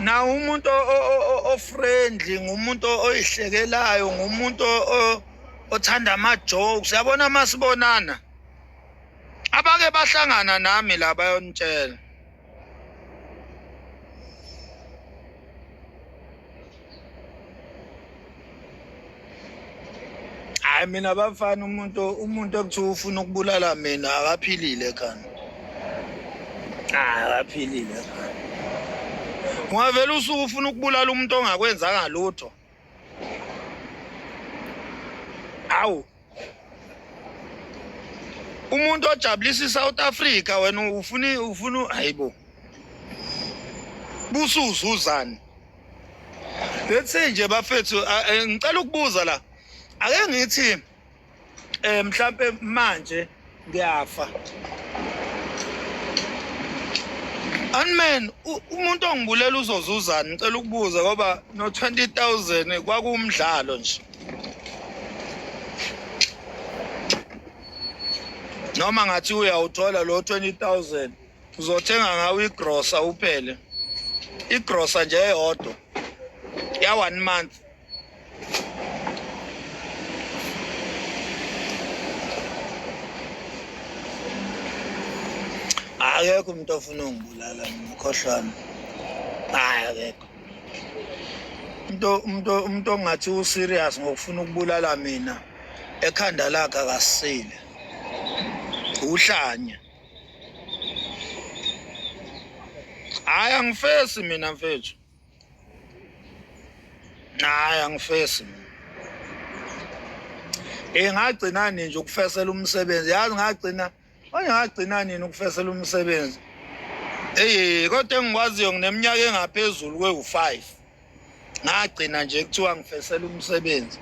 Na umuntu o-friendly, ngumuntu oyihlekelayo, ngumuntu othanda ama-jokes. Yabona masibonana, abake bahlangana nami la bayonitshela. Hayi mina bafana, umuntu ekuthiwa ufuna ukubulala mina akaphilile ekhanda. Hayi akaphilile ekhanda. Ungavele usuke ufuna ukubulala umuntu ongakwenzanga lutho. Awu. Umuntu ojabulisa iSouth Africa wena ufuna hayibo. Busuzuzani? Let's say nje bafethu, ngicela ukubuza la. Ake ngithi mhlambe manje ngiyafa. Anman, umuntu ongibulela uzozuzani? Ngicela ukubuza ngoba no 20,000 kwakuwumdlalo nje. Noma ngathi uyawuthola lo 20,000 uzothenga ngawo igrosa uphele. Igrosa nje eyodwa ya one month. Akekho umuntu ofuna ungibulala mina, khohlwana. Hayi akekho. Umuntu ongathi u-serious ngokufuna ukubulala mina, ekhanda lakhe akasile. Uhlanya. Hayi angifesi mina mfethu. Hayi angifesi mina. Ngagcina nini nje ukufesela umsebenzi? Yazi ngagcina, manje ngagcina nini ukufesela umsebenzi? Ey, kodwa engikwaziyo ngineminyaka engaphezulu kwewu-5. Ngagcina nje kuthiwa ngifesela umsebenzi.